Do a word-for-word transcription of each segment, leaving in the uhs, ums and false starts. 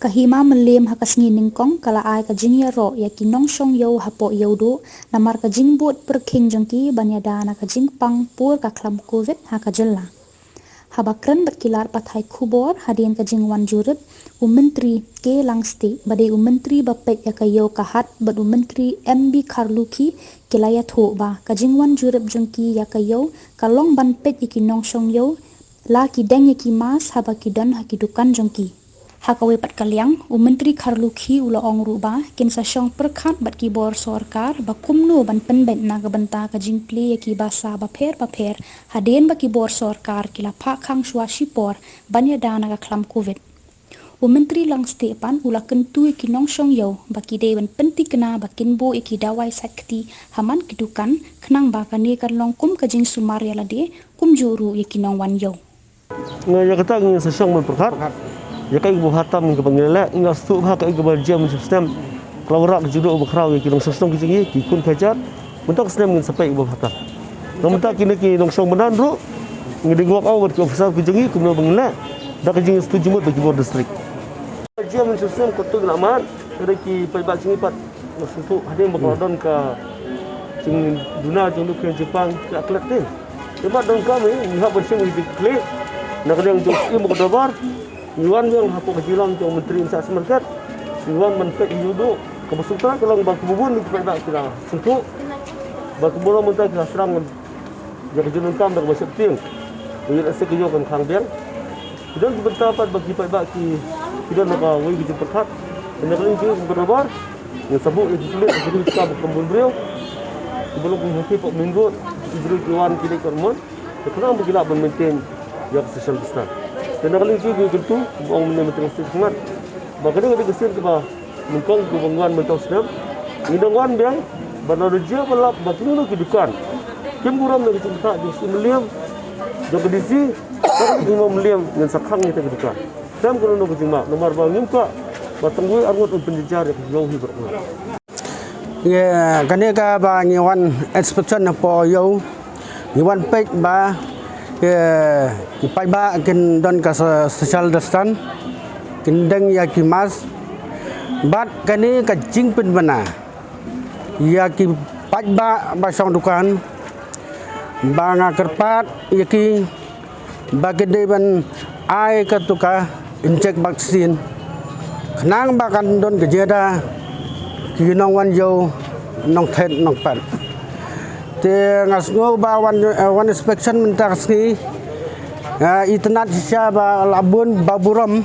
Ka Hima Mylliem ha ka sngi Nyngkong ka la ai ka jingïaroh ïa ki nongshong ïew hapoh Ïewduh namar ka jingbud pyrkhing jong ki ban ïada na ka jingpang por ka khlam covid ha ka jylla. Haba kren bad ki lad pathai khubor hadien ka jingwan jurip, u Myntri K Langstieh ba dei u Myntri ba peit ïa ka ïew ka hat bad u Myntri M B Kharlukhi ki la ïathuh ba ka jingwan jurip jong ki ïa ka ïew ka long ban peit ïa ki nongshong ïew la ki deng ïa ki mask haba ki don ha ki dukan jong ki. Ha kawei pat ka liang, u Myntri Kharlukhi u la ong ruh ba kin sa shong pyrkhat bad ki bor sorkar ba kumno ban pynbeit na ka bynta ka jingplie ïa ki basa bapher bapher hadien ba ki bor sorkar ki la phah khang shuwa shipor ban ïada na ka khlam covid. U Myntri Langstieh pat u la kyntu ïa ki nongshong ïew ba ki dei ban pynthikna ba kin buh ïa ki dawai sait kti ha man ki dukan khnang ba kane kan long kum ka jingsumar ïa lade kumjuh ruh ïa ki nongwan ïew. Nga ïa kata ngin sa shong ban pyrkhat. Ïa kaei kaba bha tam kaba ngin leh, nga sngewthuh bha kaei kaba jia mynshem snem. Ka la wanrah ka jingduh ba khraw ïa ki nongshong shnong ki jong ngi, ki khun khajar. Mynta ka snem ngin sa peit kaba bha tam. Namar mynta kine ki nongshong bynta ruh ngi dei walk out ki officer ki jong ngi kumno ba ngin leh da ka jingsngewthuh jingmut bad ki bor district. Jia mynshem snem katto ngi la mad, ka dei ki paidbah jong ngi pat. Nga sngewthuh hadien ba ka la don ka jingduna jingduk jingpang ka klet te. Te ba donkam ngi hap ban shim ïa ki kli na ka liang jong ka Syiem bad ka Dorbar. Ngi wan biang hapoh ka jingïalam jong u Myntri Umsang Syiemlieh. Ngi wan ban peit ïa u duh kaba sngewthuh ka long ba kaba bun ki paidbah ki la sngewthuh ba ka burom mynta ki la sdang ïa ka jingdonkam da kaba sheptieng. Ïa lehse ka ïew kan khang biang. Ki don ki bynta pat ba ki paidbah ki, ki don na kawei ka jingpyrkhat. Kane ka liang jong ka Dorbar ngin sa buh ïa ki klinik, ki klinik ka ba kam bun briew. Ki ba long kum ha ki pok main road, ki briew ki wan ki leit ka mon. Te khnang ba ki lah ban maintain ïa ka social distance. Te na ka liang jong ka kyntu ba ong mynne mynta ka state khmat ba kane ka dei ka sien kaba nyngkong kaba ngi wan mynta u snem. Ngi dang wan biang ba na ka jia ba lap ba kino kino ki dukan kim burom na ka jingpynthah jong u Syiem Mylliem, jong ka D C, ka Hima Mylliem, ngin sa khang ïa kita ki dukan. Khlem kano kano ka jingma namar ba ngim kwah ba tang wei arngut un pynjynjar ïa ka ïew hi baroh. Ïa kane kaba ngi wan inspection hapoh ïew, ngi wan peit ba, ïa, ki paidbah kin don ka so-, social distance, kin deng ïa ki mask. Bad kane ka jingpynbna ïa ki paidbah ba shong dukan ba nga kyrpad ïa ki ba ki dei ban ai katu ka inject vaccine khnang ba kan don ka jingïada ki nongwan ïew, nongthied nongpait. Te nga sngew ba wan, eh, wan inspection mynta ka sngi, eh, itynnad shisha ba la bun ba burom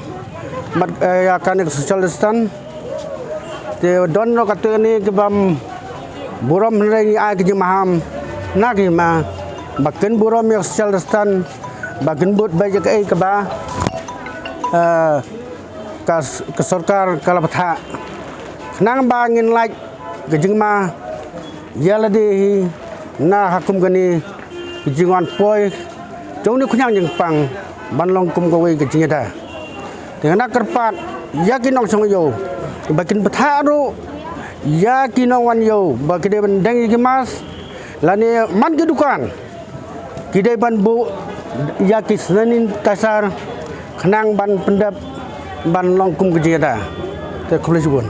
bad, eh, ïa kane ka social distance. Te don ruh katto katne ki bym burom, hynrei ngi ai ka jingmaham na ki hima ba kin burom ïa ka social distance, ba kin bud beit ïa kaei kaba, eh, ka s-, ka sorkar ka la bthah. Khnang ba ngin lait ka jingma ïa lade hi na ha kum kane ka jingwan poi jong une u khñiang jingpang ban long kum kawei ka jingïada. Te nga kyrpad ïa ki nongshong ïew ba kin bthah ruh ïa ki nongwan ïew ba ki dei ban deng ïa ki mask, lane man ki dukan ki dei ban buh ïa ki sanitizer khnang ban pyndep ban long kum ka jingïada. Te khublei shibun.